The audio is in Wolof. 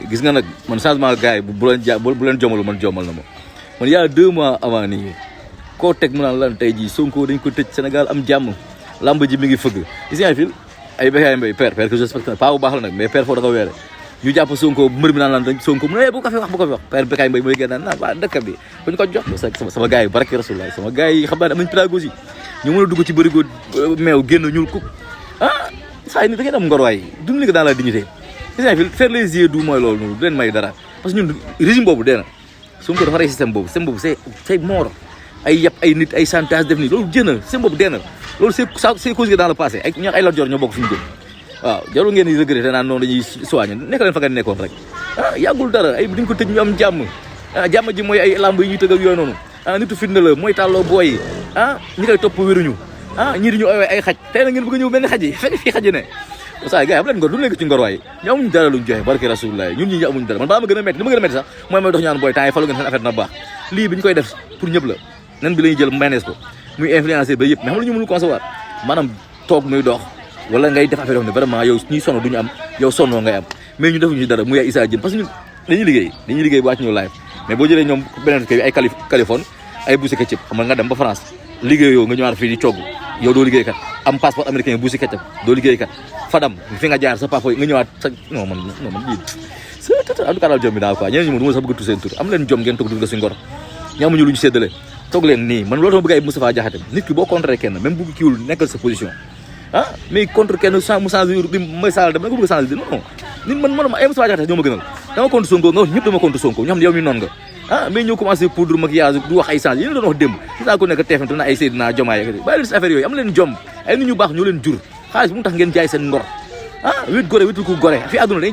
gis nga nag man changement gars yi bu leen jomal man jomal na ma man y'a 2 mois avant nii koo teg mu naan lan tey jii Sonko dañ ko tëj Sénégal am jàmm lamb ji mi ngi fëgg gis nga fil ay Bécaye Mbaye père que je respecte pas bu baax la nag mais père foo da ko weere ñu jàpp Sonko mbër mi naan lan dañ Sonko mu ne bu ko fi wax père Bécaye Mbaye mooy génn naan waa dëkk bi buñ ko jox sama gars yi barke Rasulullah sama gars yi xam naa ne am nañ pédagogie ñu mën a dugg ci bërigo meew génn ñuul kuk saa yi ni da ngeen am ngor waay dund ko dans la dignité gis nga fil faire les yeux doux mooy loolu noonu du leen may dara parce que ñun régime boobu dee na Sonko dafa rey système boobu c'est mort ay yàpp ay nit ay chantage def nii loolu jëna système boobu dee na loolu c'est causé dans le passé ay ñoo ay Lat Dior ñoo bokk fi ñu jëm waaw jarul ngeen di regretter naan noonu dañuy soigné nekk leen fa nga nekkoon rek yàggul dara ay dañ ko tëj ñu am jàmm jàmm ji mooy ay lamb yi ñuy tëgg ak yooyu noonu nitu fitna la mooy tàlloo booy yi ñi koy topp wéruñu ñii di ñu ay xaj tey na ngeen bëgg a ñëw benn xaj yi fekk fii xaj yi ne saa gars yi am leen ngor du nekk ci ngor waay ñu amuñu dara luñ joxe barke Rasulullah ñun ñi amuñu dara man baa ma gën a métti li ma gën a métti sax mooy may dox ñaan booy temps yi falu ngeen seen affaire na baax lii bi ñu koy def pour ñëpp la nen bi la ñuy jël mayonnaise ko muy influencer ba yëpp mais xam lu ñu mënul concevoir maanaam toog muy dox wala ngay def affaire yoo xam ne vraiment yow ñuy sonn duñu am yow sonnoo ngay am mais ñu defuñu ci dara muy ay Issa Diène parce que ñun dañuy liggéey bu wàcc ñëw live mais boo jëlee ñoom beneen kay ay Californie ay Boussy Ketchup xam nga dem ba France liggéey yow nga ñëwaat fii di cogg yow doo liggéeykat am passeport américain Boussy Ketchup doo liggéeykat Fadam fi nga jaar sa papa nga ñëwaat sa non man lii en tout cas daal jom bi daal quoi ñeneen ñi moom du ma sax bëgg a tudd seen tur am leen jom ngeen toog dund ko si ngor ñaamuñu lu ñu séddale toog leen nii man loolu sama bëgg ay Moustapha Diakhaté nit ki boo contre kenn même bu kiiwul nekkal sa position mais contre kenn mu changé bi may sall dem na ko bëgg a changé non nit man ay Moustapha Diakhaté ñoo ma gënal dama contre Sonko nga wax ñëpp dama contre Sonko ñoo xam ne yow mi noonu nga mais ñëw commencé poudre maquillage du wax ay change yéen doon wax démb gis naa ko nekk TFM na ay Seydina Diomaye bàyyi leen si affaire yooyu am leen jom ay nit ñu baax ñoo leen jur xaalis bu mu tax ngeen jaay seen ngor wét gore wétul ko gore fi àdduna dañuy